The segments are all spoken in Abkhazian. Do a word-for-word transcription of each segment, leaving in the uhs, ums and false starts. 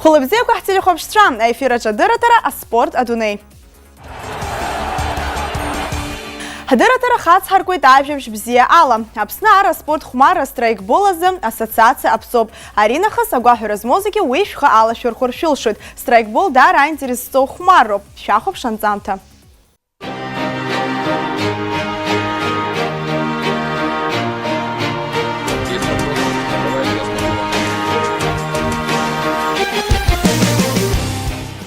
Хәылбзиақәа ҳтелехәаԥшцәа, аефир аҿы адырраҭара «Аспорт адунеи». Ҳдырраҭара хацҳаркуеит ажәабжь бзиа ала. Аԥсны ар аспорт хәмарра страйкбол азы ассоциациа аԥҵоуп. Аринахыс агәаҳәара змоу зегьы уи шәхы алашәырхәыр шәылшоит. Страйкбол даара аинтерес зҵоу хәмарроуп. Шәахәаԥш анҵамҭа.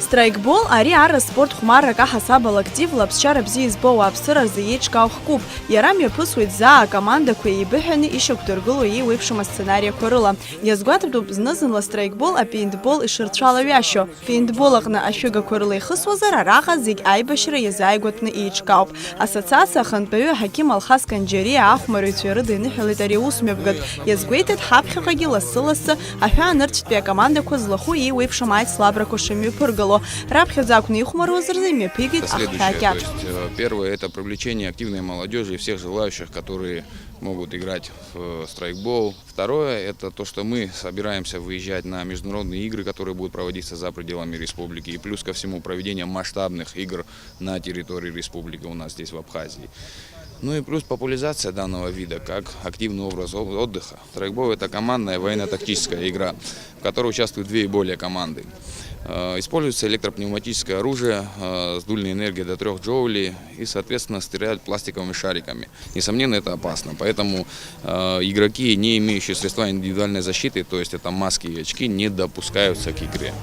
Страйкбол, ари ар аспорт хәмаррак аҳасабала активла аԥсшьара бзиа избо ауааԥсыра рзы еиҿкаау хкуп. Иара мҩаԥысуеит заа акомандақәа еибыҳәаны ишьақәдыргыло еиуеиԥшым асценариақәа рыла. Иазгәаҭатәуп зны-зынла страйкбол апейнтбол ишырцәалаҩашьо. Пейнтбол аҟны ашәыгақәа рыла ихысуазар, араҟа зегь аибашьра иазааигәатәны еиҿкаауп. Ассоциациа ахантәаҩы Ҳақьым Алхас Канџьариа ахәмарыҩцәа ирыдиныҳәалеит ари аус мҩаԥгатә. Иазгәеиҭеит, ҳаԥхьаҟагьы лассы-лассы аҳәаанырцәтәи акомандақәа злахәу еиуеиԥшым аицлабрақәа шымҩаԥыргало. Раԥхьаӡа акәны ихәмаруаз рзы имҩаԥигеит ахҳәаа кьаҿ. Следующее, то есть, э, первое, это привлечение активной молодежи и всех желающих, которые могут играть в, э, страйкбол. Второе, это то, что мы собираемся выезжать на международные игры, которые будут проводиться за пределами республики. И плюс ко всему проведение масштабных игр на территории республики у нас здесь, в Абхазии. Ну и плюс популяризация данного вида как активный образ о- отдыха. Страйкбол — это командная военно-тактическая игра, в которой участвуют две и более команды. Э, используется электропневматическое оружие, э, с дульной энергией до трёх джоулей и, соответственно, стреляют пластиковыми шариками. Несомненно, это опасно. Поэтому, э, игроки, не имеющие средства индивидуальной защиты, то есть это маски и очки, не допускаются к игре.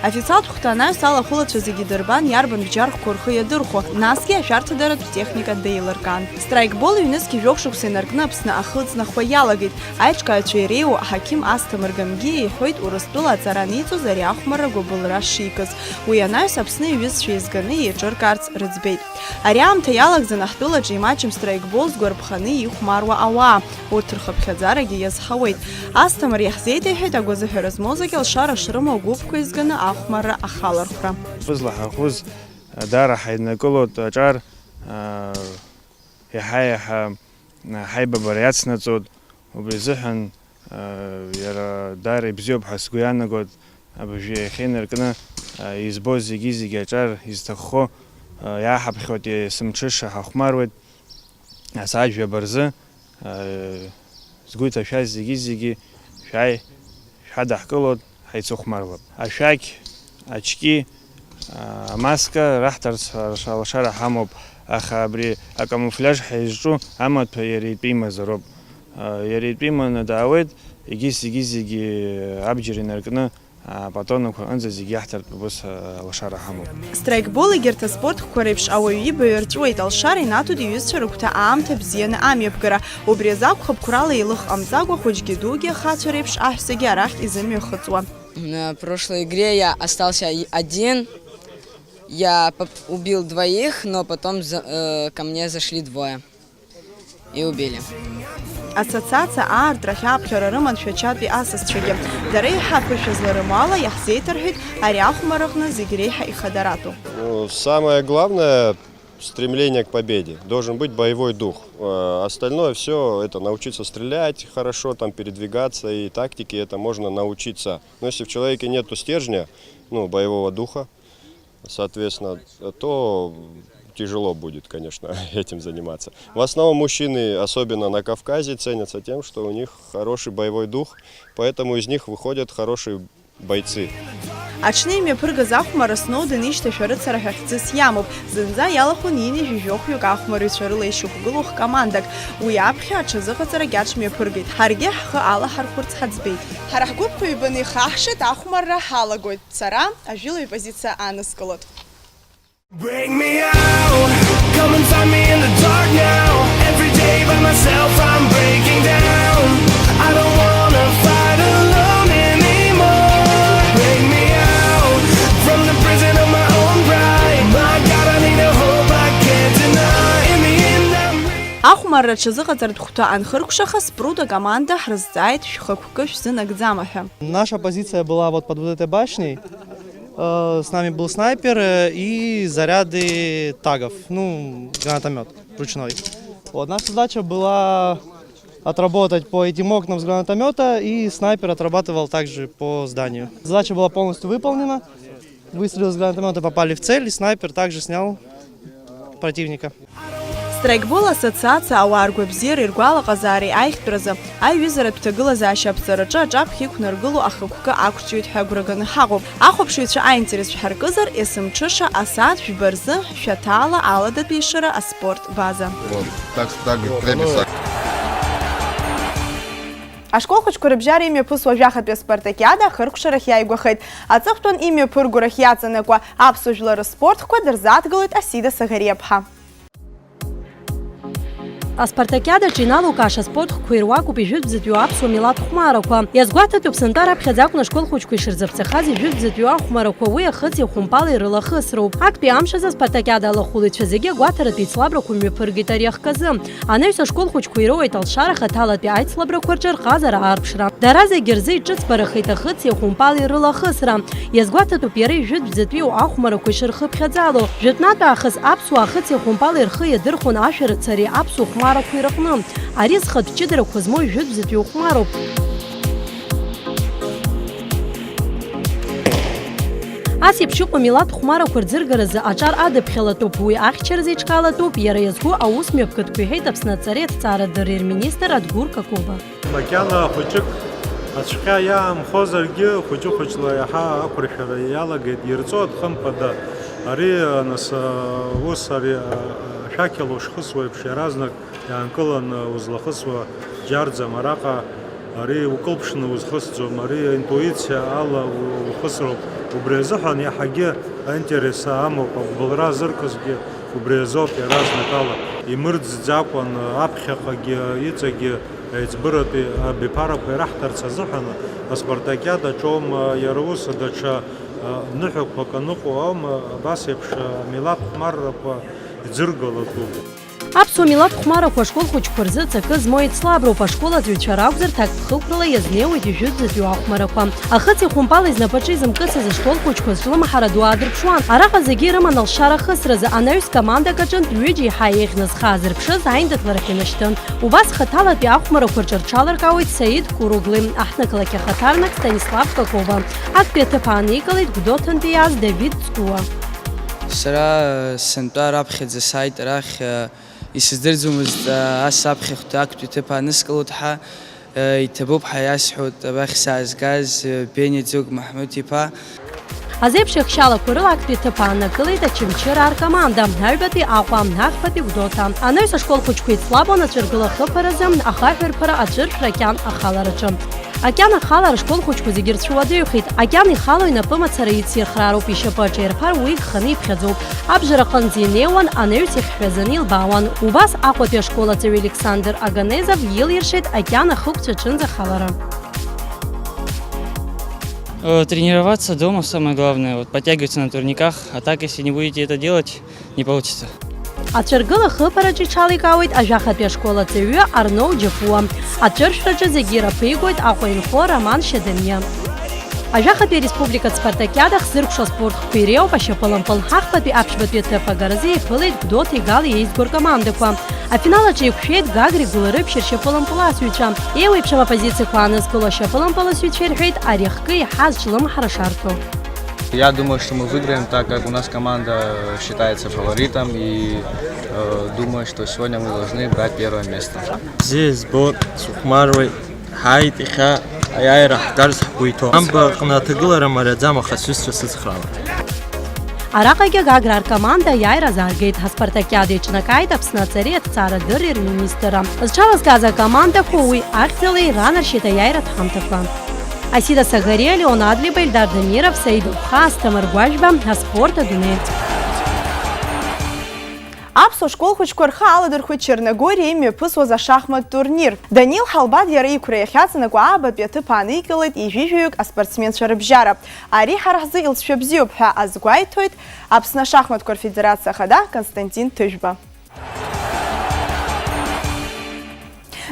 Афициалтә хәҭа анаҩс алахәылацәа зегьы дырбан, иарбан бџьархқәоу рхы иадырхәо, насгьы ашәарҭадаратә техника деилыркаан. Страйкбол ҩнызқьи жәохә шықәса инаркны Аԥсны ахы ыҵнахуа иалагеит. Аиҿкааҩцәа иреиуоу Ҳақьым Асҭамыр Гамгиа иҳәоит Урыстәыла аҵара аниҵоз ари ахәмарра гәабылра шикыз. Уи анаҩс Аԥсны иҩызцәа еизганы еиҿыркаарц рыӡбеит. Ари аамҭа иалагӡаны ҳтәылаҿы имаҷым страйкбол згәарԥханы ихәмаруа ауаа, урҭ рхыԥхьаӡарагьы иазҳауеит. Асҭамыр иаҳзеиҭеиҳәеит агәазыҳәара змоу зегьы алшара шрымоу агәыԥқәа еизганы ахәмарра ахалархәра. Ҳзылҳахәыз даара ҳаиднакылоит аҿар, иаҳа-иаҳа ҳаибабара иацнаҵоит. Убри азыҳәан, иара даара ибзиоуп ҳәа сгәы иаанагоит. Абыржәы иахьа инаркны, избоз зегьы-зегьы аҿар изҭаххо, иааҳаԥхьоит, есымҽыша ҳахәмаруеит. Асааҭ жәаба рзы, сгәы иҭашәаз зегьы-зегьы шәааи, шәҳадаҳкылоит, ҳаицыхәмарлап. Ашәақь, ачки, амаска раҳҭарц алшара ҳамоуп, аха абри акамуфляж ҳәа изҿу амаҭәа иара итәы имазароуп. Иара итәы иманы даауеит, егьыс зегьы-зегьы абџьар инаркны, апатронақәа рҟынӡа зегьы иаҳҭартә убыс алшара ҳамоуп. Страйкбол егьырҭ аспорт хкқәа реиԥш ауаҩы ибаҩ рҵәуеит, алшара инаҭоит иҩызцәа рыгәҭа аамҭа бзианы амҩаԥгара. Убри азы акәхап қәрала еилых ҟамҵакәа хәыҷгьы дугьы ахацәа реиԥш аҳәсагьы арахь изымҩахыҵуа. На прошлой игре я остался и- один. Я поп- убил двоих, но потом за- э, ко мне зашли двое и убили. Ассоциациа аартрахь ааԥхьара рыман Шәачатәи асасцәагьы. Дара еиҳа аԥышәа зларымоу ала иаҳзеиҭарҳәеит ари ахәмарраҟны зегь реиҳа ихадаратәу. Ну, самое главное, стремление к победе. Должен быть боевой дух. Э, остальное всё, это научиться стрелять хорошо, там передвигаться и тактике, это можно научиться. Но если в человеке нету стержня, ну, боевого духа, соответственно, то тяжело будет, конечно, этим заниматься. В основном мужчины, особенно на Кавказе, ценятся тем, что у них хороший боевой дух, поэтому из них выходят хорошие бойцы. Аҽны имҩаԥыргаз ахәмарра Сноуден ишьҭашәа рыцҳара ҳәа хьӡыс иамоуп. Зынӡа иалахәын ҩынҩажәи жәохәҩык ахәмарыҩцәа рыла ишьақәгылоу хкомандак. Уи аԥхьа аҽазыҟаҵара кьаҿ мҩаԥыргеит. Ҳаргьы ҳхы алаҳархәырц ҳаӡбеит. Ҳара ҳгәыԥқәа ҩбаны ихаҳшеит, ахәмарра ҳалагоит. Сара ажәылаҩ позициа ааныскылоит. Bring me out, come and find me in the dark now. Every day by myself I'm breaking down. I don't wanna fight alone anymore. Bring me out from the prison of my own pride. My God, I need a hope I can't deny. In the end, I'm ready. Ахәмарра аҽазыҟаҵаратә хәҭа анхыркәшаха, Спрута команда ҳрызҵааит, шәхықәкы шәзынагӡама ҳәа. Наша позиция была вот под вот этой башней. Э, с нами был снайпер, э, и заряды тагов, ну, гранатомёт ручной. Вот, наша задача была отработать по этим окнам с гранатомета, и снайпер отрабатывал также по зданию. Задача была полностью выполнена. Выстрелы с гранатомета попали в цель, и снайпер также снял противника. Страйкбол ассоциациа ауаа ргәабзиареи ргәалаҟазаареи аихтәразы аиҩызаратә ҭагылазаашьа аԥҵараҿы аҿаԥхьа иқәнаргыло ахықәкы ақәҿиоит ҳәа агәра ганы ҳаҟоуп. Ахәаԥшыҩцәа аинтерес шәҳаркызар, есымҽыша асааҭ жәба рзы Шәаҭаала аладатәи ишыра аспорт база. Вот, так, так, вот, трепет, оно так. Ашкол хәыҷқәа рыбжьара имҩаԥысуа жәахатәи аспартакиада ахыркәшарахь иааигәахеит. Аҵыхәтәан имҩаԥыргорахь иаҵанакуа аԥсуа жәлар рыспорт хәқәа дырзааҭгылоит Асида Саӷариаԥҳа. Аспартакиадаҿы иналукааша аспорт хқәа ируакуп ижәытәӡатәиу аԥсуа милаҭ хәмарақәа. Иазгәаҭатәуп, сынтәа раԥхьаӡа акәын ашкол хәыҷқәа ишырзаԥҵахаз ижәытәӡатәиу ахәмарақәа уи ахыци ахәымпали рылахысроуп. Актәи амш азы аспартакиада алахәылаҩцәа зегьы агәаҭаратәи ицлабрақәа мҩаԥыргеит ари ахкы азы. Анаҩс ашкол хәыҷқәа ироуеит алшара хаҭалатәи аицлабрақәа рҿы рҟазара аарԥшра. Дара зегьы рзы иҿыцбарахеит ахыци ахәымпали рылахысра. Иазгәаҭатәуп иара ижәытәӡатәиу ахәмарақәа ишырхыԥхьаӡало. Жәытәнатә аахыс аԥсуаа ахыци ахәымпали рхы иадырхәон ашәарыцареи аԥсуа хәмарақәеи рыҟны. Ари зхатә ҷыдарақәа змоу ижәытәӡатәиу хәмароуп. Ас еиԥш иҟоу амилаҭ хәмарақәа рӡыргаразы аҿар адыԥхьалатәуп, уи ахьчара зеиҿкаалатәуп, иара иазку аус мҩаԥгатәқәа, иҳәеит Аԥсны аҵареи аҭҵаарадырреи рминистр Адгәыр Какоба. Макьана хәыҷык ацәҟьа иаамхозаргьы, хәыҷы-хәыҷла иаҳа ақәыршәара иалагеит, ирҵоит, хымԥада, ари, нас, ус, ари, ашәақьала ушхысуа еиԥш, иаразнак иаанкыланы узлахысуа џьарӡам, араҟа ари укылԥшны узхысӡом, ари интуициа ала у-, ухысроуп. Убри азыҳәан иаҳагьы аинтерес амоуп, агәыбылра зыркызгьы убри азоуп, иаразнакала, имырӡӡакәан аԥхьаҟагьы, иҵегьы еиҵбыратәи абиԥарақәа ираҳҭарц азыҳәан аспартакиада аҿоума, иара ус даҽа, а, ныҳәақәак аныҟоу аума, абас еиԥш, а, амилаҭ хәмаррақәа иӡыргалатәуп. Аԥсуа милаҭ хәмарақәа ашкол хәыҷқәа рзы ҵакы змоу еицлаброуп, ашкол аҵаҩцәа ракәзар, ҭакԥхықәрала иазнеиуеит ижәытәӡатәиу ахәмарақәа. Ахыци ахәымпали знапаҿы изымкысыз ашкол хәыҷқәа зҿлымҳара ду аадырԥшуан. Араҟа зегьы ирыман алшара ахысразы, анаҩс командак аҿынтә ҩыџьа еиҳа еиӷьны зхы аазырԥшыз аиндаҭларахь инашьҭын. Убас хаҭалатәи ахәмарақәа рҿы рҽаларкаауеит Саид Куругли, аҳҭнықалақь ахаҭарнак Станислав Какоба. Актәи аҭыԥ ааникылеит Гәдоуҭантәи иааз Давид Цкуа. Сара, э, сынтәа раԥхьаӡа сааит арахь, э, исыздырӡомызт, э, ас аԥхьахәҭа актәи аҭыԥ ааныскылоит ҳәа, э, иҭабуп ҳәа иасҳәоит абахь саазгаз, э, Бениӡук Маҳмуҭ-иԥа. Азеиԥш еихшьалақәа рыла актәи аҭыԥ ааннакылеит Очамчыраа ркоманда, аҩбатәи Аҟәа, ахԥатәи Гәдоуҭа. Анаҩс ашкол хәыҷқәа еицлабуан аҵәыргыла хыԥаразы, ахаҳәрԥара аҿыршәра Океан ахалараҿы. Океан ахалара ашкол хәыҷқәа зегьы рцәыуадаҩхеит. Океан ихало инапы мацара ицирхраароуп, ишьапы аҿаирԥар уи игханы иԥхьаӡоуп. Абжара аҟынӡа инеиуан, анаҩс ихьҳәазаны илбаауан. Убас Аҟәатәи ашкол аҵаҩы Александр Аганезов илиршеит Океан ахықәцә аҿынӡа ахалара. Э, тренироваться дома самое главное, вот подтягиваться на турниках, а так, если не будете это делать, не получится. Аҵәыргыла хыԥараҿы иҽаликаауеит ажәахатәи ашкол аҵаҩы Арноу Џьапуа. Аҿыршәраҿы зегьы ираԥигоит Аҟәа инхо Роман Шьадамиа. Ажәахатәи ареспубликатә спартакиада ахзыркәшо аспорт хкқәа иреиуоуп ашьапылампыл. Ҳахԥатәи аԥшьбатәи аҭыԥ агаразы иԥылеит Гәдоуҭеи Галеи еизго ркомандақәа. Афинал аҿы еиқәшәеит Гагреи Гәылрыԥшьи ршьапылампыласҩцәа. Еиуеиԥшым апозициақәа аанызкыло ашьапылампыласҩцәа ирҳәеит ари ахкы иаҳаз ҿлымҳара шарҭо. Я думаю, что мы выиграем, так как у нас команда считается фаворитом, и, э, думаю, что сегодня мы должны брать первое место. Бзиа избоит, сыхәмаруеит, ҳааит иахьа аиааира ҳгарц ҳгәы иҭоуп. Амба аҟны аҭагылара мариаӡам, аха сҩызцәа сыцхраауеит. Араҟагьы Гаграа ркоманда аиааира азааргеит, ҳаспартакиада еиҿнакааит Аԥсны аҵареи аҭҵаарадырреи рминистрра. Зҽалазкааз акомандақәа уи ахьӡала иранаршьеит аиааиратә ҳамҭақәа. Асида Сагариа, Леон Адлеиба, Ельдар Дамиров, Саид Ухаа, Асҭамыр Гәажәба, аспорт адунеи. Аԥсуа школ хәыҷқәа рхы аладырхәит Черногориа имҩаԥысуаз ашахмат турнир. Данил Ҳалбад иара иқәра иахьаҵанакуа аабатәи аҭыԥ ааникылеит ижәижәаҩык аспортсменцәа рыбжьара. Ари ҳара ҳзы илҵшәа бзиоуп ҳәа азгәеиҭоит Аԥсны ашахматқәа рфедерациа ахада Константин Ҭыжәба.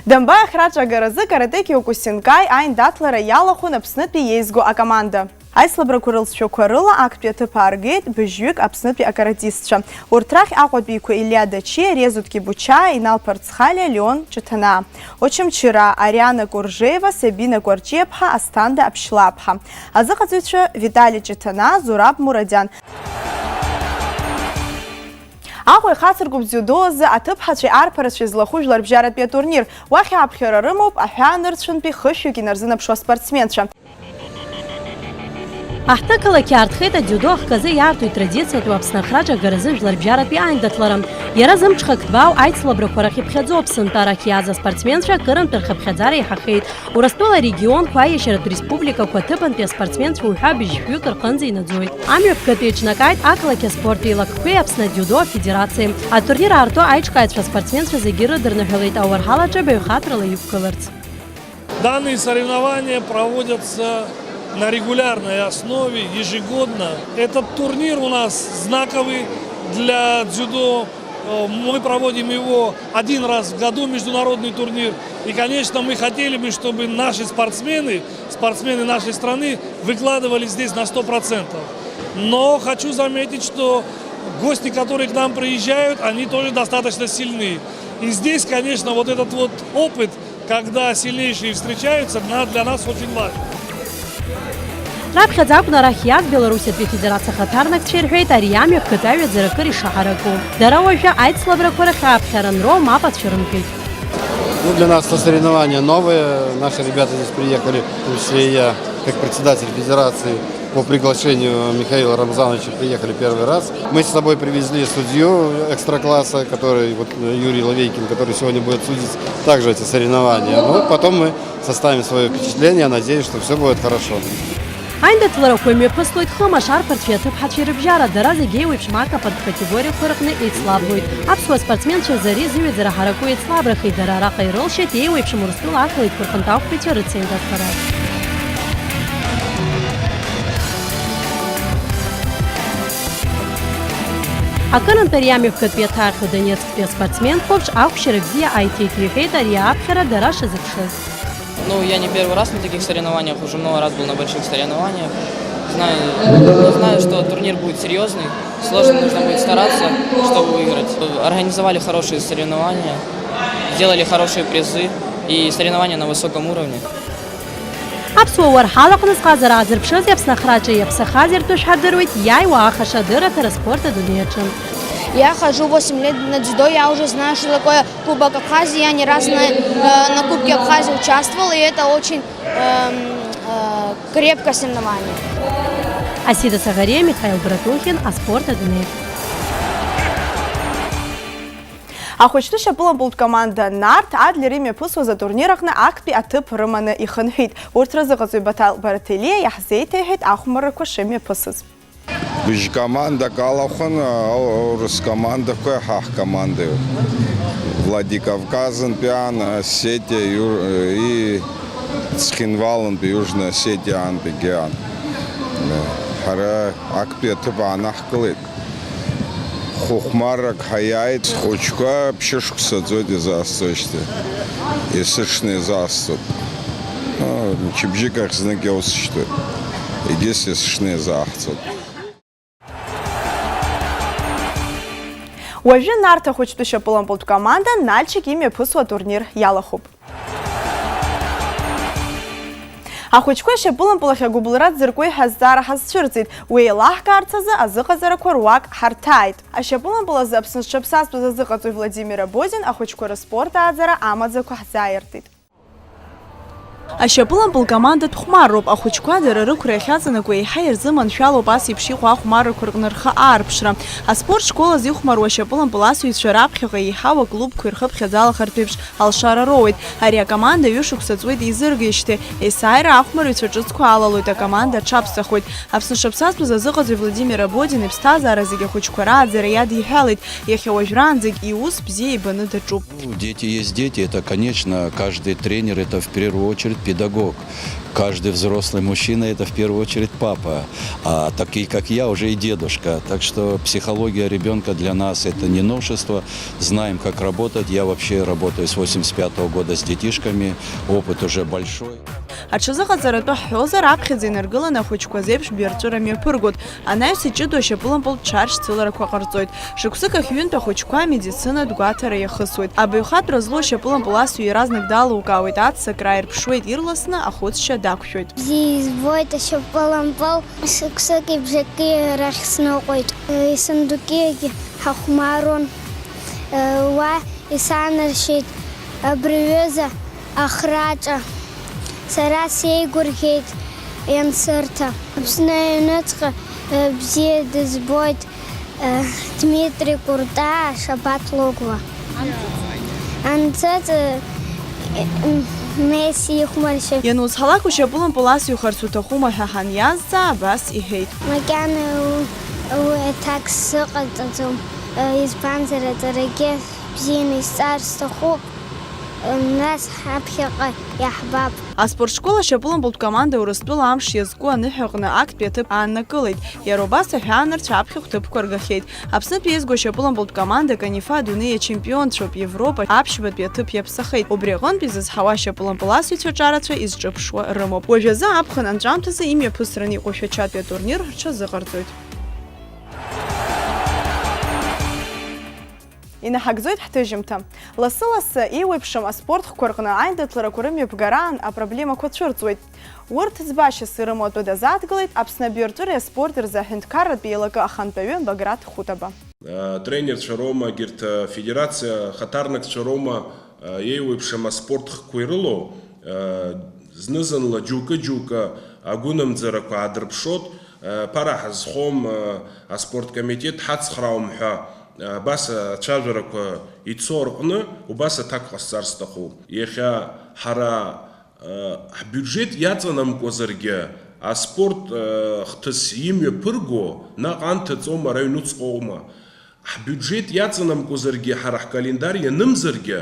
Дамбаи ахраҿы агаразы Каратэ Киокусинкай аиндаҭлара иалахәын Аԥснытәи иеизго акоманда. Аицлабрақәа рылҵшәақәа рыла актәи аҭыԥ ааргеит быжьҩык Аԥснытәи акаратистцәа. Урҭ рахь Аҟәатәиқәа Илиа Дачиа, Резо Ткибучаа, Инал Парцхалиа, Леон Ҷыҭанаа. Очамчыраа Ариана Куржеева, Сабина Кәарҷиаԥҳа, Асҭанда Аԥшьлаԥҳа. Азыҟаҵаҩцәа Витали Ҷыҭанаа, Зураб Мурадиан. Аҟәа ихацыркуп дзиудо азы аҭыԥҳацәеи арԥарацәеи злахәу жәларбжьаратәи атурнир. Уахь ааԥхьара рымоуп аҳәаанырцәынтәи хышәҩык инарзынаԥшуа аспортсменцәа. Аҳҭнықалақь иаартхеит адиудо ахкы азы иаарту итрадициатәу Аԥсны ахраҿы агаразы жәларбжьаратәи аиндаҭлара. Иара зымҽхак ҭбаау аицлабрақәа рахь иԥхьаӡоуп, сынтәа арахь иааз аспортсменцәа акырынтә рхыԥхьаӡара еиҳахеит. Урыстәыла арегионқәа, аиашьаратә республикақәа аҭыԥантәи аспортсменцәа уҳәа быжьҩык рҟынӡа инаӡоит. Амҩаԥгатәи еиҿнакааит ақалақь аспорт еилакқәеи Аԥсны адиудо афедерациеи. Атурнир аарту аиҿкааҩцәа аспортсменцәа зегьы рыдырныҳәалеит ауарҳалаҿы баҩхатәрала иқәгыларц. Данные соревнования проводятся на регулярной основе, ежегодно. Этот турнир у нас знаковый для дзюдо. Э, мы проводим его один раз в году, международный турнир. И, конечно, мы хотели бы, чтобы наши спортсмены, спортсмены нашей страны выкладывались здесь на сто процентов. Но хочу заметить, что гости, которые к нам приезжают, они тоже достаточно сильны. И здесь, конечно, вот этот вот опыт, когда сильнейшие встречаются, на-, для нас очень важен. Раԥхьаӡа акәны арахь иааз Белоруссиатәи Афедерациа ахаҭарнакцәа ирҳәеит ари амҩаԥгатә аҩаӡара акыр ишаҳараку. Дара уажәы аицлабрақәа рахь ааԥхьара анроу мап ацәырымҟьеит. Ну, для нас это соревнования новые. Наши ребята здесь приехали, в том числе и я, как председатель федерации, по приглашению Михаила Рамзановича приехали первый раз. Мы с собой привезли судью экстра-класса, который, вот, э, Юрий Лавейкин, который сегодня будет судить также эти соревнования. Ну, потом мы составим своё впечатление, я надеюсь, что всё будет хорошо. Аиндаҭларақәа имҩаԥыслоит хымш арԥарцәеи аҭыԥҳацәеи рыбжьара, дара зегьы еиуеиԥшым акапантә категориақәа рҟны еицлабуеит. Аԥсуа спортсменцәа азы ари зыҩаӡара ҳараку еицлабрахеит, дара араҟа ирылшеит еиуеиԥшым Урыстәыла ақалақьқәа рҟынтә ахәԥацәа рыцеиндаҭлара. Акырынтә ари амҩаԥгатәи иаҭаахьоу Донецктәи аспортсмен қәыԥш ахәшьара бзиа ааиҭеит, иҳәеит ари ааԥхьара дара шазыԥшыз. Ну, я не первый раз на таких соревнованиях, уже много раз был на больших соревнованиях. Знаю, ну, знаю, что турнир будет серьёзный, сложно, нужно будет стараться, чтобы выиграть. Организовали хорошие соревнования, сделали хорошие призы, и соревнования на высоком уровне. Аԥсуа уарҳал аҟны зҟазара аазырԥшыз Аԥсны ахраҿы иаԥсахаз иртәы шәҳардыруеит иааиуа ахашадырраҭара аспорт адунеи аҿы. Я хожу восемь лет на дзюдо, я уже знаю, что такое Кубок Абхазии. Я не раз на, э, на Кубке Абхазии участвовал, и это очень, эм, э, крепкое соревнование. Асида Саӷариа, Михаил Братухин, аспорт адунеи. Ахәыҷтәы шьапылампылтә команда Нарҭ Адлер имҩаԥысуаз атурнир аҟны актәи аҭыԥ рыманы ихынҳәит. Урҭ рзыҟаҵаҩ Баҭал Бараҭелиа иаҳзеиҭеиҳәеит ахәмаррақәа шымҩаԥысыз. Быжь командак алахәын, а, аурыс командақәеи ҳа ҳкомандеи. Владикавказынтәи аан, Осетиа, Иу-, и Цхинвалынтәи, Южная Осетиаантәигьы аан. Ҳара актәи аҭыԥ аанаҳкылеит. Хәыхәмаррак ҳаиааит. Схәыҷқәа ԥшьышықәса ҵуеит изаасҵоижьҭеи. Есышшны изаасҵоит. Ну, мчыбжьык ахь знык иоусышьҭуеит. Егьыс есышшны изааҳҵоит. Уажәы Нарҭ ахәыҷтәы шьапылампылтә команда Нальчик имҩаԥысуа атурнир иалахәуп. Ахәыҷқәа ашьапылампыл ахь агәыбылра дзыркуеи ҳәа азҵаара ҳазцәырҵит. Уи еилаҳкаарц азы азыҟаҵарақәа руак ҳарҭааит. Ашьапылампыл азы Аԥсны зҽаԥсазтәыз азыҟаҵаҩ Владимир Абодин ахәыҷқәа рыспорт ааӡара амаӡақәа ҳзааиртит. Ашьапылампыл командатә хәмарроуп. Ахәыҷқәа дара рықәра иахьаҵанакуа еиҳа ирзыманшәалоуп ас еиԥш иҟоу ахәмаррақәа рҟны рхы аарԥшра. Аспорт школ азы ихәмаруа ашьапылампыл асыҩцәа раԥхьаҟа еиҳау аклубқәа ирхыԥхьаӡалахартә еиԥш алшара роуеит. Ари акоманда ҩышықәса ҵуеит еизыргеижьҭеи. Есааира ахәмарыҩцәа ҿыцқәа алалоит, акоманда аҽаԥсахуеит. Аԥсны шаԥсазтәыз азыҟаҵаҩ Владимир Абодин иԥсҭазаара зегьы ахәыҷқәа рааӡара иадиҳәалеит. Иахьа уажәраанӡагь иус бзиа ибаны даҿуп. Ну, дети есть дети, это, конечно, каждый тренер, это в первую очередь педагог. Каждый взрослый мужчина, это в первую очередь папа. А такие, как я, уже и дедушка. Так что психология ребёнка для нас это не новшество. Знаем, как работать. Я вообще работаю с восемьдесят пятого года с детишками. Опыт уже большой. Аҽазыҟаҵаратәы ҳҳәозар, аԥхьаӡа инаргыланы ахәыҷқәа зеиԥш бҩарҵәыра мҩаԥыргоит. Анаҩс иҷыдоу ашьапылампылтә ҽа шьцыларақәа ҟарҵоит. Шықәсык ахь ҩынтә ахәыҷқәа амедицинатә гәаҭара иахысуеит. Абаҩхатәра злоу ашьапылампыл асҩы иаразнак далукаауеит, аццакра аирԥшуеит, ирласны ахәыцшьа дақәшәоит. Бзиа избоит ашьапылампыл, шықәсыки бжаки рахь сныҟәеит. Исандукигьы ҳахәмаруан. Уа исанаршьеит абри аҩыза ахраҿа. Сара сеигәырӷьеит иансырҭа. Аԥсны аҩныҵҟа, э, бзиа дызбоит, э, Дмитри Куртаа, Шабаҭ Логәуа. Анцыҵ, э, Месси ихәмаршьа. Ианузҳалак, ушьапылампыл асыҩхарц уҭахума ҳәа ҳаниазҵаа, абас иҳәеит. Макьана у-, уи аҭак сзыҟаҵаӡом, э, избанзар, аҵарагьы бзианы исҵар сҭахуп. Нас ҳаԥхьаҟа иаҳбап. Аспортшкол ашьапылампылтә команда Урыстәыла амш иазку аныҳәаҟны актәи аҭыԥ ааннакылеит. Иара убас аҳәаанырцә аԥхьахә ҭыԥқәа ргахьеит. Аԥснытәи еизго ашьапылампылтә команда Канифа адунеи ачемпионцәоуп, Европа аԥшьбатәи аҭыԥ иаԥсахеит. Убри аҟынтә изызҳауа ашьапылампыл асыҩцәа ҿарацәа изҿыԥшуа рымоуп. Уажәазы аԥхын анҵәамҭазы имҩаԥысраны иҟоу Шәачатәи атурнир рҽазыҟарҵоит. Инаҳагӡоит ҳҭыжьымҭа. Лассы-лассы еиуеиԥшым аспорт хкқәа рҟны аиндаҭларақәа рымҩаԥгараан апроблемақәа цәырҵуеит. Урҭ ӡбашьас ирымоу атәы дазааҭгылеит Аԥсны абҩарҵәыреи аспорти рзы аҳәынҭқарратә еилакы ахантәаҩы Баграт Хәытаба. Атренерцәа роума, егьырҭ афедерациа ахаҭарнакцәа роума, еиуеиԥшым аспорт хкқәа ирылоу, зны-зынла џьоукы-џьоукы агәынамӡарақәа аадырԥшот, ԥара ҳазхом, аспорт комитет ҳацхраауам ҳәа, абас ацәажәарақәа ицо рҟны убас аҭак ҟасҵар сҭахуп. Иахьа ҳара, ҳбиуџьет иаҵанамкуазаргьы, аспорт, хҭыс имҩаԥырго наҟ анҭыҵоума, ара аҩнуҵҟоума? Ҳбиуџьет иаҵанамкуазаргьы, ҳара ҳкалендар ианымзаргьы,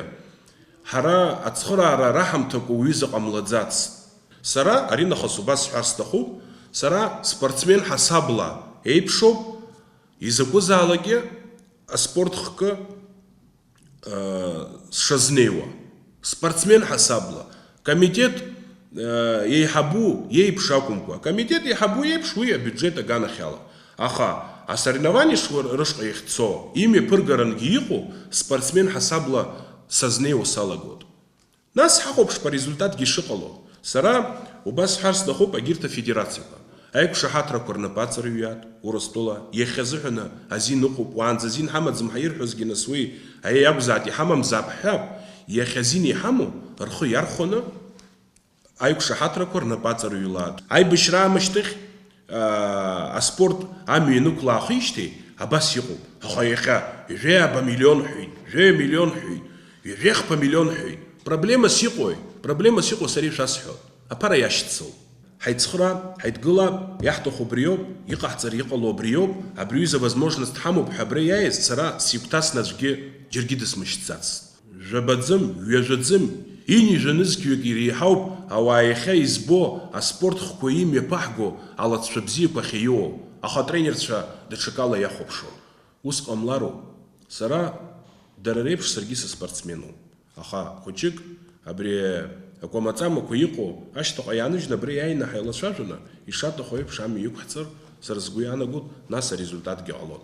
ҳара ацхыраара раҳамҭакәа уҩыза ҟамлаӡацт. Сара аринахыс убас сҳәар сҭахуп, сара спортсмен ҳасабла еиԥшоуп, изакәызаалакгьы аспорт хкы, э, сшазнеиуа. Спортсмен ҳасабла. Комитет, э, еиҳабу иеиԥш акәымкәа. Акомитет еиҳабу иеиԥш уи абиуџьет аганахьала. Аха асоревнование шуа-, рышҟа иахьцо, имҩаԥыргарангьы иҟоу спортсмен ҳасабла сазнеиуа салагоит. Нас ҳахәаԥшп арезультатгьы шыҟало. Сара убас сҳәар сҭахуп, агьырҭ афедерациақәа аиқәшаҳаҭрақәа рнапы аҵарҩуеит Урыстәыла, иахьазыҳәаны азин ыҟоуп, уаанӡа азин ҳамаӡам ҳәа ирҳәозгьы, нас уи аиа иакәзааит, иҳамамзаап ҳҳәап, иахьа азин иҳамоу рхы иархәаны аиқәшаҳаҭрақәа рнапы аҵарҩлааит. Аибашьра аамышьҭахь, аа, аспорт амҩа ианықәлаахижьҭеи абас иҟоуп. Аха иахьа жәаҩа ба миллион ҳәеит, жәаҩа миллион ҳәеит, ҩажәеи хԥа миллион ҳәеит. Проблемас иҟои? Проблемас иҟоу сара ишәасҳәоит. Аԥара иашьцылт. Ҳаицхыраап, ҳаидгылап, иаҳҭаху убриоуп, иҟаҳҵар иҟало убриоуп, абри аҩыза возможность ҳамоуп ҳәа абра иааиз сара сигәҭасны аӡәгьы џьаргьы дысмышьҭӡацт. Жәабаӡым, ҩажәаӡым, ини жәанызқьҩык иреиҳауп ауаа иахьа избо аспорт хқәа имҩаԥаҳго алҵшәа бзиақәа ахьаиоу, аха атренерцәа даҽакала иахәаԥшуан. Ус ҟамлароуп. Сара дара реиԥш саргьы сыспортсменуп. Аха хәыҷык абри акәамаҵамақәа иҟоу ашьҭахьҟа иааныжьны абра иааины ҳаилацәажәаны, ишаҭаху еиԥш амҩа иқәҳҵар, сара сгәы иаанагоит, нас арезультатгьы ҟалон.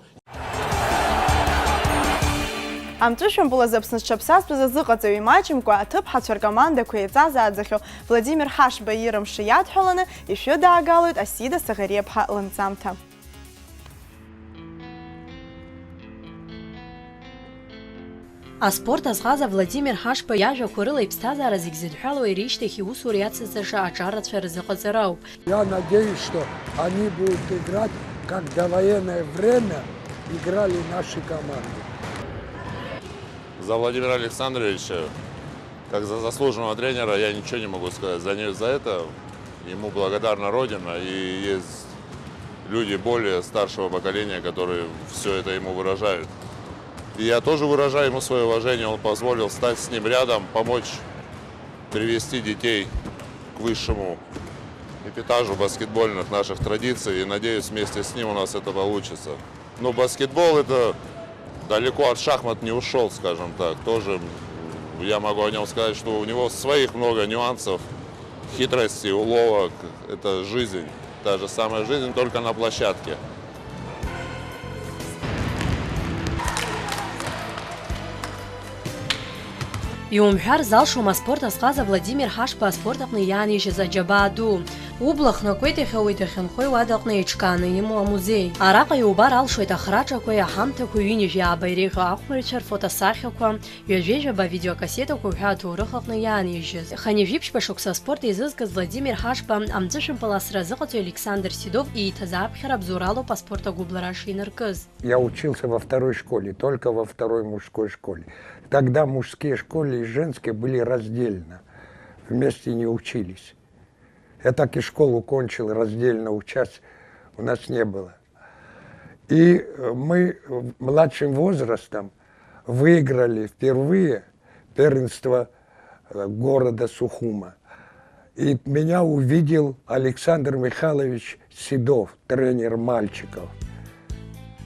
Амҵәышәымпыл азы Аԥсны зҽаԥсазтәыз азыҟаҵаҩ имаҷымкәа аҭыԥҳацәа ркомандақәа еиҵазааӡахьоу Владимир Ҳашба ирымш иадҳәаланы ишәыдаагалоит Асида Саӷариаԥҳа лынҵамҭа. Аспорт азҟаза Владимир Ҳашба иажәақәа рыла иԥсҭазаара зегь зыдҳәалоу иара ишьҭахь иусура иацызҵаша аҿарацәа рзыҟаҵара ауп. Я надеюсь, что они будут играть, как в довоенное время играли наши команды. За Владимира Александровича, как за заслуженного тренера, я ничего не могу сказать. За не-, за это ему благодарна Родина, и есть люди более старшего поколения, которые всё это ему выражают. И я тоже выражаю ему своё уважение, он позволил стать с ним рядом, помочь привести детей к высшему эпитажу баскетбольных наших традиций, и, надеюсь, вместе с ним у нас это получится. Ну, баскетбол — это далеко от шахмат не ушёл, скажем так. Тоже, м, я могу о нём сказать, что у него своих много нюансов. Хитрости, уловок — это жизнь. Та же самая жизнь, только на площадке. Иумҳәар залшом аспорт азҟаза Владимир Ҳашба аспорт аҟны иаанижьыз аџьабаа ду. Убла хнакуеит иахьа уи дахьынхои уа аҟны еиҿкааны имоу амузеи. Араҟа иубар алшоит ахраҿақәеи аҳамҭақәеи ҩынҩажәи ааба иреиӷьу ахәмарҩцәа рфотосахьақәа, ҩажәеи жәаба авидеокассетақәа уҳәа аҭоурых аҟны иаанижьыз. Хынҩажәи ԥшьба шықәса аспорт еизызгаз Владимир Ҳашба амҵәышәымпыл асра азыҟаҵаҩ Александр Седов ииҭаз аԥхьара абзоуралоуп аспорт агәыблра шинаркыз. Я учился во второй школе, только во второй мужской школе. Тогда мужские школы и женские были раздельно, вместе не учились. Я так и школу кончил, раздельно учась у нас не было. И, э, мы, э, младшим возрастом выиграли впервые первенство, э, города Сухума. И меня увидел Александр Михайлович Седов, тренер мальчиков.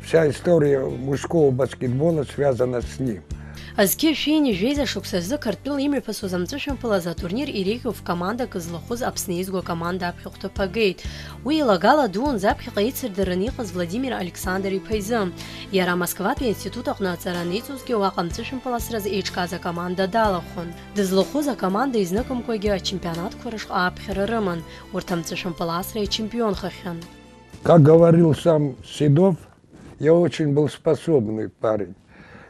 Вся история мужского баскетбола связана с ним. Зқьи жәшәи ҩынҩажәи жәеиза шықәса рзы Қарҭтәыла имҩаԥысуаз амҵәышәымпыл азы атурнир иреиӷьу ф-командак злахәыз Аԥсны еизго акоманда аԥхьахәҭыԥ агеит. Уи еилагала дуун заԥхьаҟа ицырдыраны иҟаз Владимир Александр-иԥа изы. Иара Москватәи аинститут аҟны аҵара аниҵозгьы, уаҟа амҵәышәымпыл асразы еиҿкааз акоманда далахәын. Дызлахәыз акоманда изныкымкәагьы ачемпионатқәа рышҟа аԥхьара рыман, урҭ амҵәышәымпыл асра ичемпионхахьан. Как говорил сам Седов, я очень был способный парень.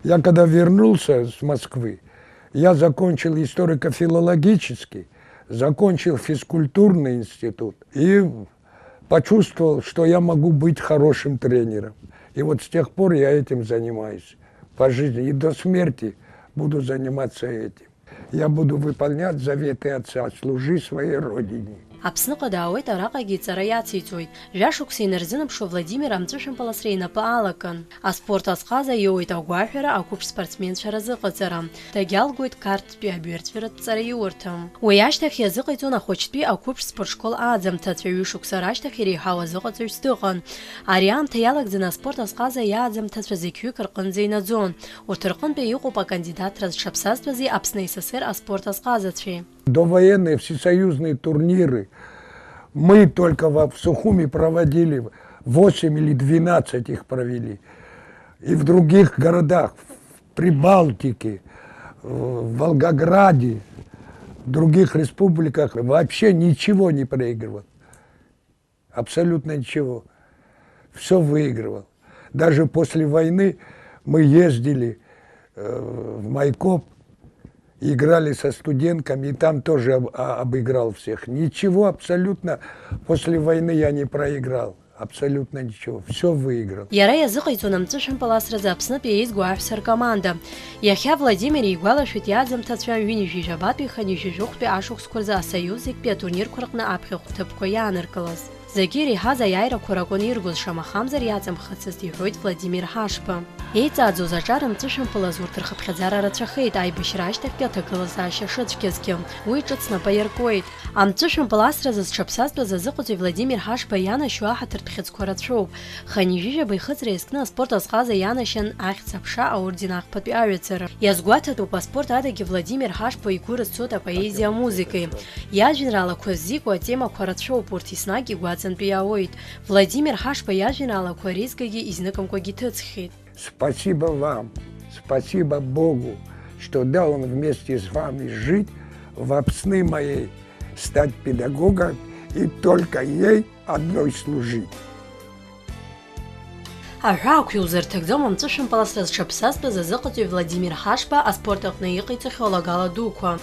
Я когда вернулся с Москвы, я закончил историко-филологический, закончил физкультурный институт и почувствовал, что я могу быть хорошим тренером. И вот с тех пор я этим занимаюсь по жизни. И до смерти буду заниматься этим. Я буду выполнять заветы отца: «Служи своей Родине». Аԥсныҟа даауеит, араҟагьы иҵара иациҵоит. Жәашықәса инарзынаԥшуа Владимир амҵәышәымпыл асра инапы алакын. Аспорт азҟаза иоуеит агәаҳәара ақәыԥш спортсменцәа разыҟаҵара. Дагьалгоит Қарҭтәи абҩарҵәыратә ҵараиурҭа. Уи ашьҭахь иазыҟаиҵон ахәыҷтәи ақәыԥш спортшкол ааӡамҭацәа, ҩышықәса рашьҭахь иреиҳау азыҟаҵаҩ сдыҟан. Ари аамҭа иалагӡаны аспорт азҟаза иааӡамҭацәа зықьҩык рҟынӡа инаӡон. Урҭ рҟынтәи иҟоуп акандидатра зҽаԥсазтәази Аԥсны А С С Р аспорт азҟазацәеи. Довоенные всесоюзные турниры мы только во, в Сухуми проводили, восемь или двенадцать их провели. И в других городах, в Прибалтике, в Волгограде, в других республиках вообще ничего не проигрывал. Абсолютно ничего. Всё выигрывал. Даже после войны мы ездили, э, в Майкоп, играли со студентками, и там тоже об-, а, обыграл всех. Ничего абсолютно после войны я не проиграл. Абсолютно ничего. Всё выиграл. Иара иазыҟаиҵон амҵәышәымпыл асразы Аԥснытәи еизго аҳәса ркоманда. Иахьа Владимир игәалашәоит иааӡамҭацәа ҩынҩажәи жәабатәи хынҩажәи жәохәтәи ашықәсқәа рзы асоиуз зегьтәи атурнирқәа рҟны аԥхьахәҭыԥқәа иааныркылаз. Зегьы иреиҳаз аиааирақәа ракәын иргоз, шамахамзар иаҵамхацызт, иҳәоит Владимир Ҳашба. Еиҵааӡоз аҿар амҵәышәымпылаз урҭ рхыԥхьаӡара рацәахеит, аибашьра ашьҭахьтәи аҭагылазаашьа шыцәгьазгьы. Уи ҿыц напы аиркуеит. Амҵәышәымпыл асразы зҽаԥсазтәыз азыҟаҵаҩ Владимир Ҳашба ианашьоу аҳаҭыртә хьыӡқәа рацәоуп. Хынҩажәи жәаба ихыҵра иазкны аспорт азҟаза ианашьан Ахьӡ-аԥша аорден ахԥатәи аҩаӡара. Иазгәаҭатәуп, аспорт адагьы Владимир Ҳашба игәы рызцоит апоезиа амузыкеи. Иажәеинраалақәа ззикуа атемақәа рацәоуп, урҭ еснагь игәаҵантәи иаауеит. Владимир Ҳашба иажәеинраалақәа реизгагьы изныкымкәагьы ҭыҵхьеит. Спасибо вам, спасибо Богу, что дал он вместе с вами жить в Апсны моей, стать педагогом и только ей одной служить. Аҳәаақәа иузырҭагӡом амҵәышәымпыл асра зҽаԥсазтәыз азыҟаҵаҩ Владимир Ҳашба аспорт аҟны иҟаиҵахьоу алагала дуқәа.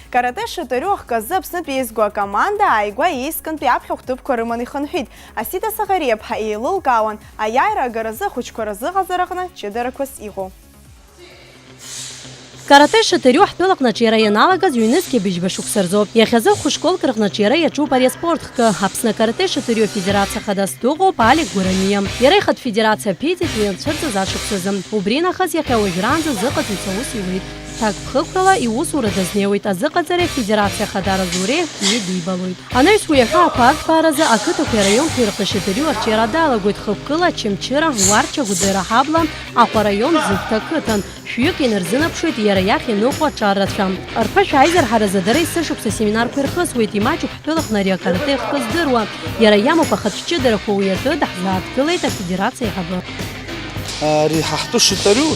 Каратэ шатырю ахкы азы Аԥснытәи еизго акоманда ааигәа еизгантәи аԥхьахәҭыԥқәа рыманы ихынҳәит. Асида Саӷариаԥҳа еилылкаауан аиааира агаразы ахәыҷқәа разыҟазараҟны ҷыдарақәас иҟоу. Каратэ шатырю ҳтәылаҟны аҿиара ианалагаз ҩнызқьи быжьба шықәса рзоуп. Иахьазы хәышколк рҟны аҿиара иаҿуп ари аспорт хкы. Аԥсны акарате шатырю афедерациа хадас дыҟоуп Алик Гәарамиа. Иара ихатә федерациа аԥиҵеит уи анцәырҵыз ашықәсазы. Убри нахыс иахьа уажәраанӡа зыҟаҵаҩцәа аус иуеит. Ҭакԥхықәрала иусура дазнеиуеит, азыҟаҵареи афедерациеи ахадара Зуреи идибалоит. Анаҩс уи аҳәаақәа арҭбааразы ақыҭақәеи араионқәеи рҟны Шьаҭариу арҿиара далагоит, хықәкыла Очамчыра, Уарча, Гәдоура ҳабла, Аҟәа араион Зыгәҭа ақыҭан. Шәҩык инарзынаԥшуеит иара иахь иныҟәо аҿаррацәа. Рԥышәа аизырҳаразы дара есышықәса семинарқәа ирхысуеит, имаҷуп ҳтәылаҟны ари акарате ахкы здыруа. Иара иамоуп ахатә ҷыдарақәа, уи атәы даҳзааҭгылеит афедерациа аиҳабы. Ари ҳа ҳтәы Шьаҭариу,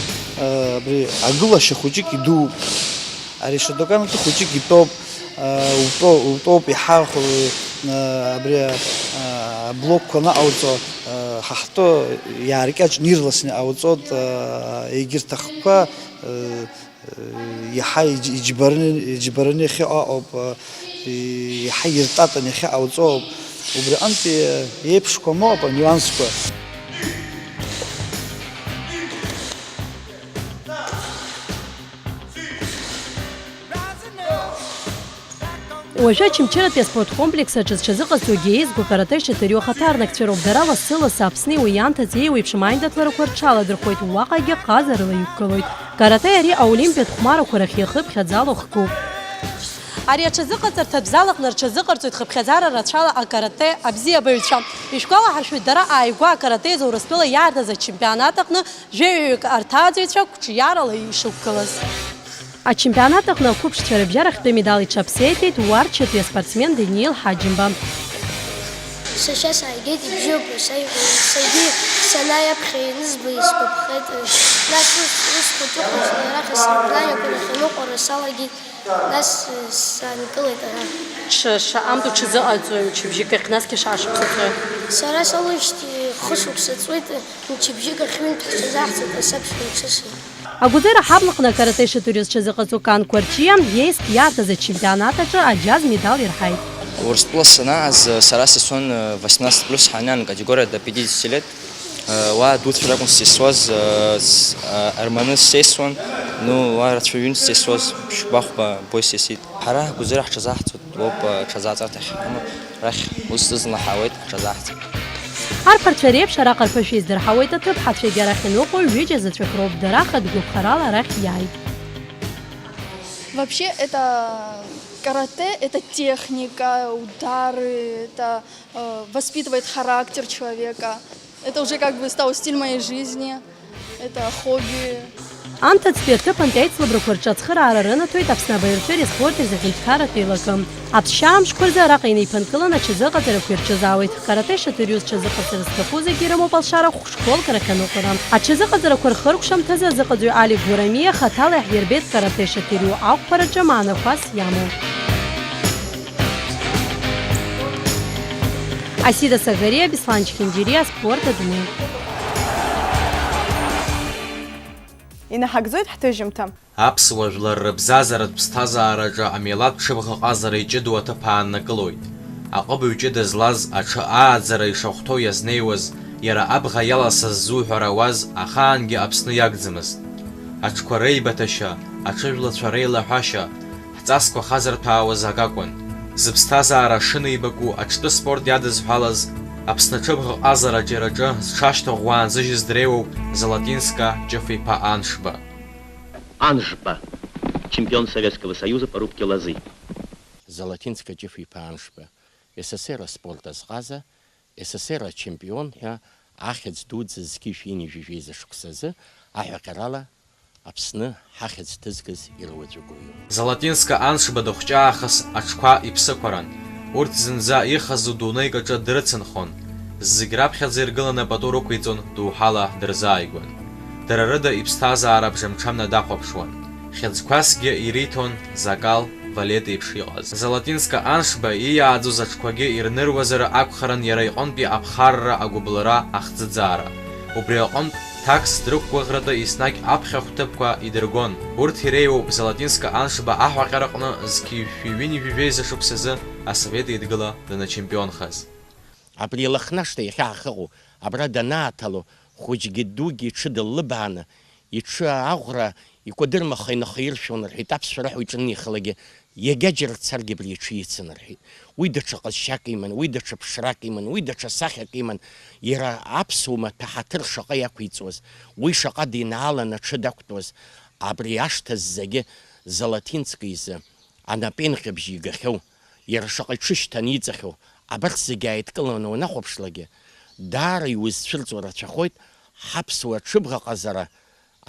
абри агылашьа хәыҷык идууп. Ари Шьаҭариу атәы хәыҷык итәоуп, утәо-, утәоуп иҳархәо, абри аблокқәа анаҟауҵо, ҳа ҳтәы иааркьаҿны ирласны иҟауҵоит, егьырҭ ахқәа, иаҳа иџь-, иџьбараны, иџьбараны иахьыҟоу ауп, иаҳа иртатаны иахьыҟауҵо ауп. Убри аҟынтәи еиԥшқәа моуп анюансқәа. Уажәы Очамчыратәи аспорткомплекс аҿы зҽазыҟазҵогьы еизгоу каратэ Шьаҭариу ахаҭарнакцәа роуп. Дара лассы-лассы Аԥсни уи ианҭаз еиуеиԥшым аиндаҭларақәа рҽаладырхәуеит, уаҟагьы ҟазарыла иқәгылоит. Каратэ ари аолимпиатә хәмарақәа рахь иахыԥхьаӡало хкуп. Ари аҽазыҟаҵарҭатә зал аҟны рҽазыҟарҵоит хыԥхьаӡара рацәала акарате абзиабаҩцәа. Ишәгәалаҳаршәоит, дара ааигәа акарате азы Урыстәыла иаартыз ачемпионат аҟны жәаҩаҩык арҭааӡаҩцәа қәҿиарала ишықәгылаз. Ачемпионат аҟны ақәыԥшцәа рыбжьарахьтәи медал иҽаԥсеиҭеит Уарчатәи аспортсмен Даниил Ҳаџьымба. Сашьа сааигеит, ибзиоуп, са-, саргьы санааи аԥхьа ианызба исгәаԥхеит. Нас ус, ус хәыҷы-хәыҷла арахь асырбланиақәа рахь аныҟәара салагеит, нас, э, саанкылеит ара. Ш-, шаҟантә уҽазыҟаҵои, мчыбжьык ахь, насгьы шаашықәса ҵуеи? Сара салоуижьҭеи хышықәса ҵуеит, мчыбжьык ахь ҩынтә ҳҽазаҳҵоит, асаԥшәма ҽыси. Агәадыра ҳаблаҟны акарате Шьаҭариу зҽазыҟаҵо Кан Қәарҷиа, еск иаартыз ачемпионат аҿы аџьаз медал ирҳаит. Урыстәыла санааз, сара сыцон восемнадцать плюс ҳанаан, категория до пятидесяти лет. Уа дуцәа ракәын сзесуаз, Арманы сзесуан, ну, уа рацәаҩын сзесуаз, ԥшьба-хәба бои сесит. Ҳара Агәадыра ҳҽазаҳҵоит, уоуп, ҽазааҵәарҭахь ҳамоу, арахь ус зны ҳаауеит, ҳҽазаҳҵоит. Арԥарцәа реиԥш араҟа рԥышәа издырҳауеит аҭыԥҳацәагьы, арахь аныҟоу ҩыџьа заҵәык роуп, дара хатә гәаԥхарала арахь иааит. Вообще, это каратэ, это техника, удары, это, э, воспитывает характер человека. Это уже как бы стал стиль моей жизни. Это хобби. Анҭыҵтәи аҭыԥантәи аицлабрақәа рҿы ацхыраара рынаҭоит Аԥсны абаҩрцәеи аспорти рзы аҳәынҭқарратә еилакы. Аԥсшьара амшқәа рзы араҟа инеиԥынкыланы аҽазыҟаҵарақәа ирҿызаауеит. Каратэ Шьаҭариу зҽазыҟаҵара зҭаху зегьы ирымоуп алшара хә-школк рахь аныҟәара. Аҽазыҟаҵарақәа рхыркәшамҭазы азыҟаҵаҩ Алик Гәарамиа хаҭала иаҳирбеит каратэ Шьаҭариу аҟәԥараҿы маанақәас иамоу. Асида Сагариа, Беслан Чхинджириа, аспорт адунеи. Инаҳагӡоит ҳҭыжьымҭа. Аԥсуа жәлар рыбзазаратә ԥсҭазаараҿы амилаҭ ҽыбӷа ҟазара иҷыдоу аҭыԥ ааннакылоит. Аҟыбаҩ ҷыда злаз аҽы ааӡара ишахәҭоу иазнеиуаз, иара абӷа иаласыз ззуҳәар ауаз ахаангьы Аԥсны иагӡамызт. Аҽқәа реибаҭашьа, аҽыжәлацәа реилаҳәашьа, ҳҵасқәа хазырҭәаауаз акакәын. Зыԥсҭазаара шынеибаку аҽтәы спорт иадызҳәалаз, Аԥсны аҽыбӷа ҟазара аҿиараҿы зҽашьҭыхуа аанзыжьыз дреиуоуп Золотинска Ҷыф-иԥа Аншба. Аншба, чемпион Советского Союза по рубке лозы. Золотинска Ҷыф-иԥа Аншба, С С С Р аспорт азҟаза, С С С Р ачемпион ҳәа ахьӡ дуӡӡа зқьи жәшәи ҩынҩажәи жәеиза шықәсазы аҳәаҟьарала Аԥсны ҳахьӡ ҭызгаз ируаӡәыку иоуп. Золотинска Аншба дыхәҷаахыс аҽқәа иԥсықәаран. Урҭ зынӡа ихазу дунеик аҿы дрыцынхон. Зегь раԥхьаӡа иргыланы апату рықәиҵон, доуҳала дырзааигәан. Дара рыда иԥсҭазаара абжамҽамна дахәаԥшуан. Хьыӡқәасгьы ириҭон Закал, Валет еиԥш иҟаз. Золотинска Аншба ииааӡоз аҽқәагьы ирныруазар акәхарын иара иҟынтәи аԥхарра, агәыбылра, ахӡыӡаара. Убри аҟынтә, ҭакс дрықәгәыӷратәы еснагь аԥхьахә ҭыԥқәа идыргон. Урҭ иреиуоуп Золотинска Аншба аҳәаҟьараҟны зқьи жәшәи ҩынҩажәи жәеиза шықәсазы Асовет Еидгыла даначемпионхаз. Абри Лыхнашҭа иахьа ҳахьыҟоу, абра данааҭало, хәыҷгьы дугьы иҽы дыллыбааны, иҽы аӷәра икәадырмаха инахаиршәон рҳәеит, аԥсшәа раҳәа иҿынеихалагьы, иагьаџьара дцаргьы абри иҽы ицын рҳәеит. Уи даҽа ҟазшьак иман, уи даҽа ԥшрак иман, уи даҽа сахьак иман, иара аԥсуа маҭәа ҳаҭыр шаҟа иақәиҵоз, уи шаҟа динаалан аҽы дақәтәоз, абри ашҭа ззагьы Золотинск изы анапеинҟьабжь игахьоу, иара шаҟа иҽышьҭаны иҵахьоу, абарҭ зегьы ааидкыланы уанахәаԥшлакгьы, даара иузцәырҵуа рацәахоит ҳаԥсуа ҽыбӷаҟазара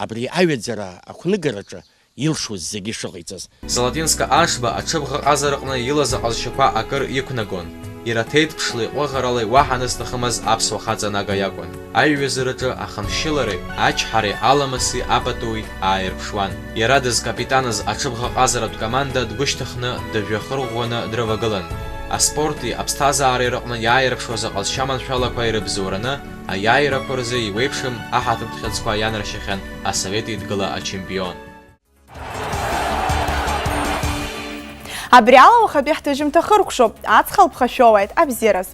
абри аҩаӡара ақәныгараҿы илшоз зегьы шыҟаиҵаз. Золотинска Ашба аҽыбӷаҟазараҟны илаз аҟазшьақәа акыр иқәнагон. Иара ҭеиҭԥшла иҟәыӷарала уаҳа анысҭахымыз аԥсуа хаҵа Нага иакәын. Аиҩызараҿы ахынҳәшьылареи, ачҳареи, аламыси апатуи ааирԥшуан. Иара дызкапитаныз аҽыбӷаҟазаратә команда дгәышьҭыхны дыжәҩахырӷәӷәаны дрывагылан. Аспорти аԥсҭазаареи рыҟны иааирԥшуаз аҟазшьа маншәалақәа ирыбзоураны, аиааирақәа рзы иуеиԥшым аҳаҭыртә хьыӡқәа ианаршьахьан Асовет Еидгыла ачемпион. Абри ала уахатәи ҳҭыжьымҭа хыркәшоуп, аҵх алԥха шәоуааит, абзиараз!